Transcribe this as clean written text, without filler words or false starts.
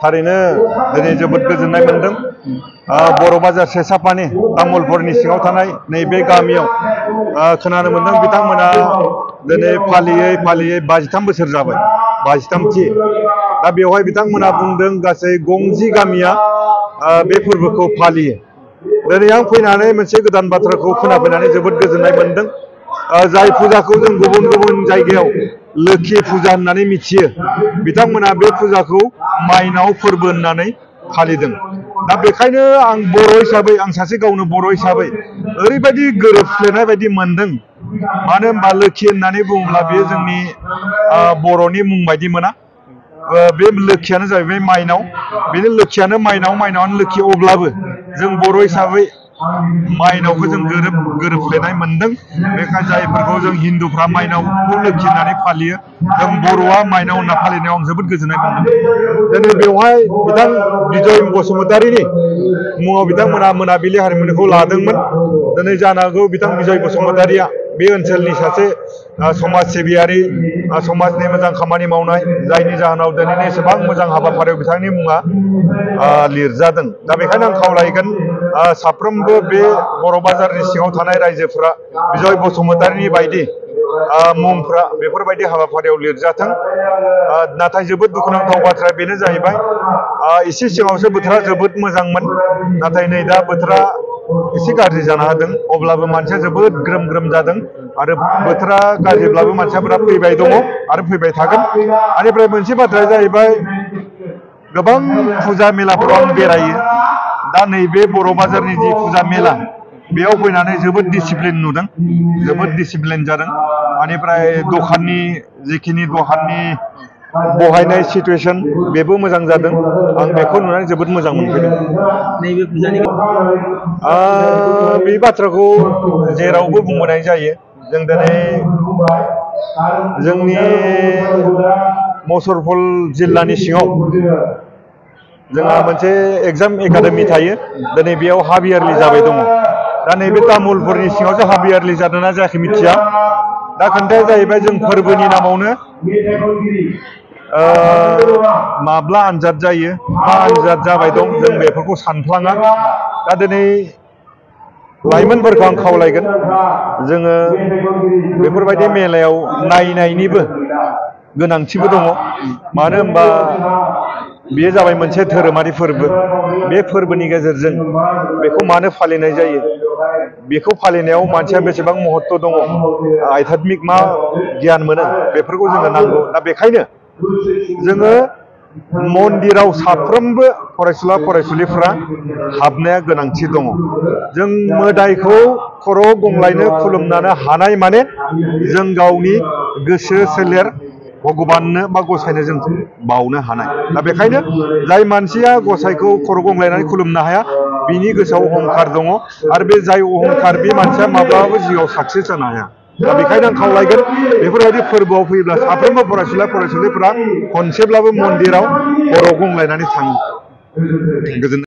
थारैनो दिनै जोबोद गोजोननाय मोनदों। बर' बाजार सेसापानि तामुलपुरनि सिङाव थानाय नैबे गामियाव खोनानो मोनदों बिथांमोना दिनै फालियै 53 बोसोर जाबाय, 53थि। दा बेवहाय बिथांमोना बुंदों गासै 50 गामिया बे फोरबोखौ फालियो। दिनै आं फैनानै मोनसे गोदान बाथ्राखौ खोनाफैनानै जोबोद गोजोननाय मोनदों। जाय फुजाखौ जों गुबुन गुबुन जायगायाव लोखि फुजा होननानै मिथियो, बिथांमोना बे फुजाखौ माइनाव फोरबो होननानै फालिदों। दा बेखायनो आं बर' हिसाबै, आं सासे गावनो बर' हिसाबै ओरैबायदि गोरोबफ्लेनाय बायदि मोनदों। मानो होनबा लोखि होननानै बुङोब्ला बेयो जोंनि बर'नि मुं बायदि मोना। बे लोखियानो जाहैबाय माइनाव। बेनो लोखियानो माइनाव, माइनावानो लोखि। अब्लाबो जों बर' हिसाबै माइनावखौ जों गोरोबफ्लेनाय मोनदों। बेखायनो जायफोरखौ जों हिन्दुफ्रा माइनावखौ लोखि होननानै फालियो, जों बर'आ माइनाव होनना फालिनायाव आं जोबोद गोजोननाय मोनदों। दिनै बेवहाय बिथां बिजय बसुमतारीनि मुङाव बिथांमोना मोनाबिलि हारिमुनिखौ लादोंमोन। दिनै जानो हागौ बिथां बिजय बसुमतारीया बे ओनसोलनि सासे समाज सिबियारि, समाजनि मोजां खामानि मावनाय, जायनि जाहोनाव दिनैनि एसेबां मोजां हाबाफारियाव बिथांनि मुङा लिरजादों। दा बेखायनो आं खावलायगोन साफ्रोमबो बे बर' बाजारनि सिङाव थानाय रायजोफोरा बिजय बसुमतारीनि बायदि मुंफ्रा बेफोरबायदि हाबाफारियाव लिरजाथों। नाथाय जोबोद दुखुनांथाव बाथ्राया बेनो जाहैबाय, एसे सिगाङावसो बोथोरा जोबोद मोजांमोन, नाथाय नै दा बोथोरा एसे गाज्रि जाना होदों। अब्लाबो मानसिया जोबोद ग्रोम ग्रोम जादों। आरो बोथोरा गाज्रिब्लाबो मानसिफोरा फैबाय दङ आरो फैबाय थागोन। बेनिफ्राय मोनसे बाथ्राया जाहैबाय, गोबां फुजा मेलाफोराव आं बेरायो। दा नैबे बर' बाजारनि जि फुजा मेला, बेयाव फैनानै जोबोद डिसिप्लिन नुदों, जोबोद डिसिप्लिन जादों। बेनिफ्राय दखाननि जिखिनि दखाननि बहायनाय सिटुएसन, बेबो मोजां जादों। आं बेखौ नुनानै जोबोद मोजां मोनफैदों। नैबे फुजानि बे बाथ्राखौ जेरावबो बुंबोनाय जायो। जों दिनै जोंनि मुसलपुर जिल्लानि सिङाव जोंहा मोनसे एग्जाम एकाडेमि थायो। दिनै बेयाव हाफ इयारलि जाबाय दङ। दा नैबे तामुलपुरनि सिङावसो हाफ इयारलि जादोंना जायाखै मिथिया। दा खोथाया जाहैबाय, जों फोरबोनि नामावनो माब्ला आनजाद जायो, मा आनजाद जाबाय दं, जों बेफोरखौ सानफ्लाङा। दा दिनै लाइमोनफोरखौ आं खावलायगोन, जोङो बेफोरबायदि मेलायाव नायनायनिबो गोनांथिबो दङ। मानो होनबा बेयो जाबाय मोनसे धोरोमारि फोरबो। बे फोरबोनि गेजेरजों बेखौ मानो फालिनाय जायो, बेखौ फालिनायाव मानसिया बेसेबां महत्व दङ, आध्यात्मिक मा गियान मोनो, बेफोरखौ जोङो नांगौ। दा बेखायनो जोङो मन्दिराव साफ्रोमबो फरायसुला फरायसुलिफ्रा हाबनाया गोनांथि दङ। जों मोदायखौ खर' गंग्लायनो खुलुमनो हानाय माने जों गावनि गोसो सोलेर भगबाननो बा गसायनो जों बावनो हानाय। दा बेखायनो जाय मानसिया गसाइखौ खर' गंग्लायनानै खुलुमनो हाया, बिनि गोसोआव अहंखार दङ। आरो बे जाय अहंखार, बे मानसिया माब्लाबाबो जिउआव साक्सेस जानो हाया। दा बेखायनो आं खावलायगोन, बेफोरबायदि फोरबोआव फैयोब्ला साफ्रोमबो फरायसुला फरायसुलिफोरा खनसेब्लाबो मन्दिराव खर' गंग्लायनानै थाङो। गोजोननाय